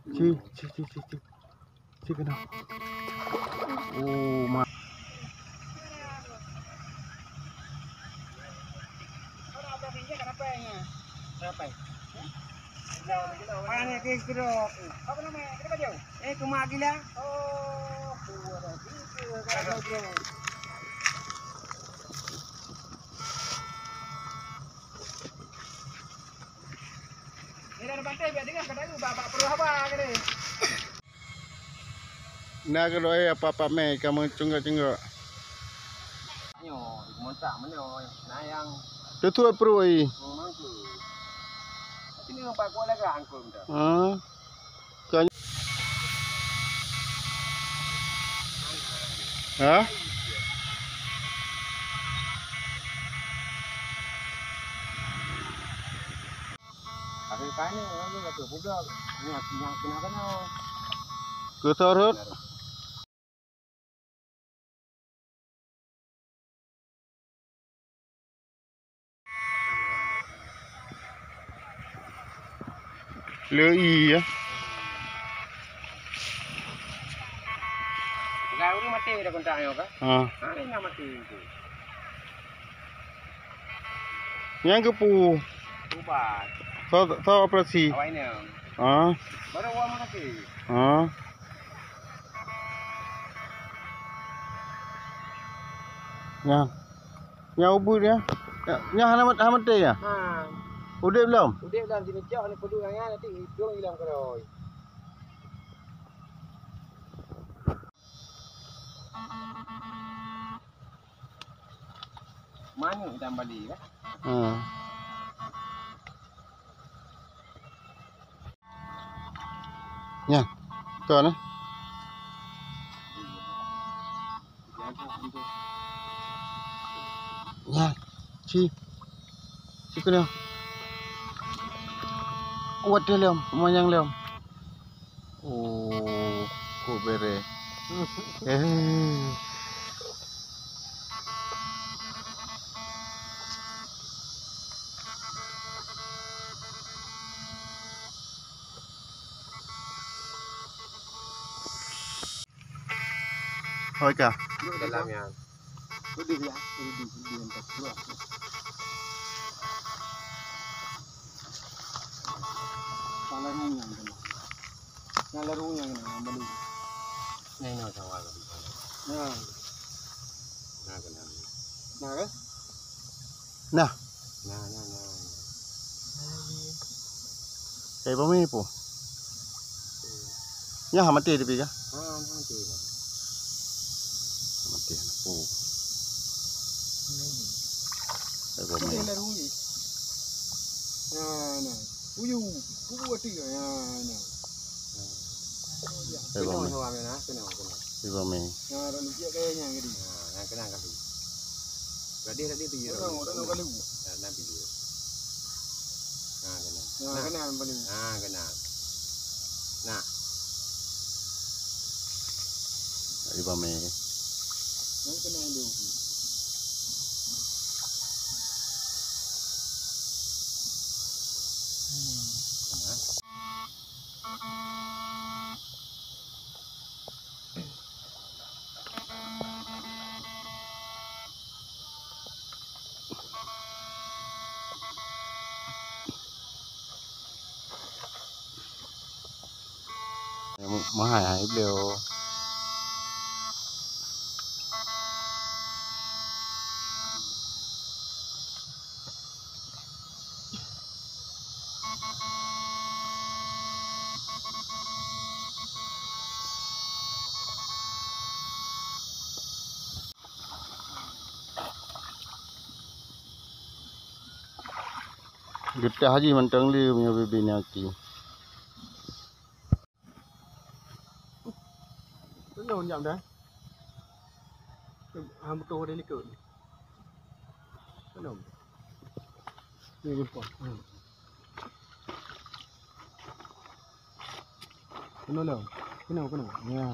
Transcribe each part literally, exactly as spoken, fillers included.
Ci, ci, ci, ci, ci. Ci keunoe. Oh, ma. Apa ni, apa yang kira? Eh, cuma gila. Oh, kuat. Ni dah bantai biar dengar kata lu bak, bak perlu haba ke ni. Na keudroe apa-apa mé kamoe cunggok-cunggok. Nyoe, montak meunyoe, na nyang tutuek pruet. Memang tu. Sini empat kuat lagi angkul dah. Ha. Ha? Akhé kayée nyoe lagée peubloe. Nyoe, nyoe keunoe-keunoe. Keusorot. Lé ie, ya. Peugah ureueng maté dah kontak nyoe kah? Ha. Ha, ingat maté tu. Nyang keupeue? Ubat. Soe, soe operasi? Awak inong. Ha. Baru awak maté. Ha. Nyan. Nyan ubit nyan. Nyan hana mat-, hana maté nyan? Ha. Udép lom? Udép lom, jineuk cok ni peudeueng nyan, nanti hidung ilong keudroe. Manyuek dan bali kan? Hmm. Nyan. Kon, eh. Nyan. Ci. Ci keunoe. Kuat dia lom, manyang lom. Oh, kok bere. Eh. Hoi ka. Dalam nyan. Pedih ya, pedih, pedih yang tak kuat. Pala runyang kena. Pala runyang kena, yang beli. Nah, ini sama lagi. Nah. Nah, kena. Nah, kan? Nah. Nah, nah, nah. Kayu pami po. Nyan ha maté tapi kah? Ha, ha maté. Ha maté po. Kayu pami. Nah, nah. Uyu, kubu ati. Nah, nah. Kayu pami. Kayu pami. Nah, dah ni dia kayaknya jadi. Nah, nah, kena kasih. Tadi, tadi tu ya. Orang, orang kalau. Nah, nanti dia. Nah, kena. Nah, kena paling. Nah, kena. Nah. Tadi pami. Nah, kena dia. Nah. Meuhai-hai beliau. Geutah jih mantong le meunyoe bibi nyan aki. Belum jam dah. Hang beutôi deh likot. Belum. Ni jumpa. Hmm. Kena dah. Kena, kena. Ya.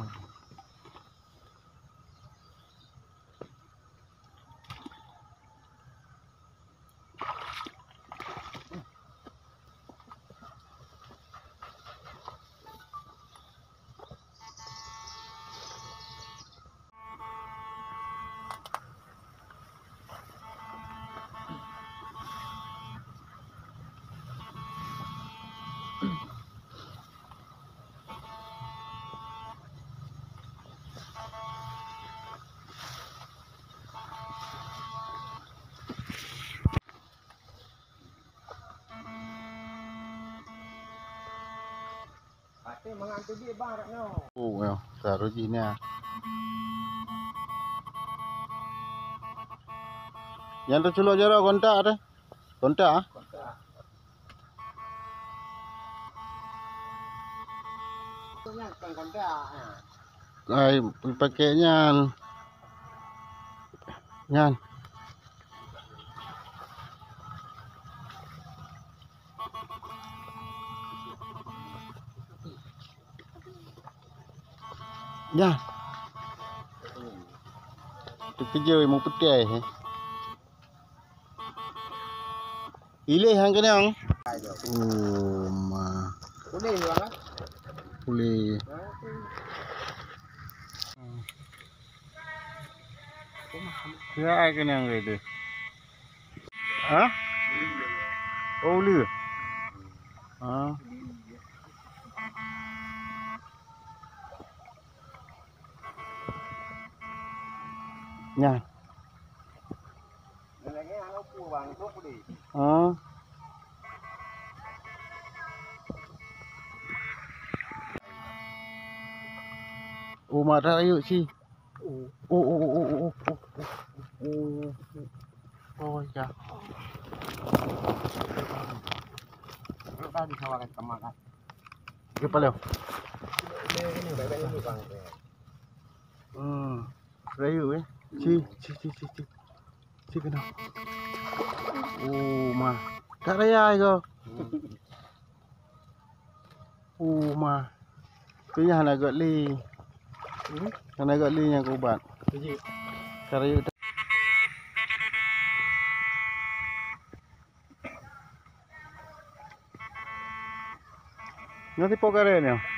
Oh, ya, taruh jih ni. Nyang teuculok jaroe kontak teh. Kontak, ah? Ai, pakai nyan. Nyan. Nyan. Teukeujoi meupeutée, eh. Ileh han keunong. Oh, ma. Uleh, Bang, ah? Uleh. Ya, keunong ke tu? Ha? Oh, uleh. Ha? Nyan. Ah. Oh, mak rayeuk si. Oh, oh, oh, oh, oh, oh, oh, oh. Oh, ya. Tadi sawakan sama kan. Dia paling. Hmm. Rayeuk, eh. Ci, ci, ci, ci, ci. Ci keunoe. Oh, ma. Ka raya ai ko. Oh, ma. Tu nyang hana gét lé. Hmm? Hana gét lé nyang keu ubat. Ka rayeuk. Nyoe sipo karee nyoe.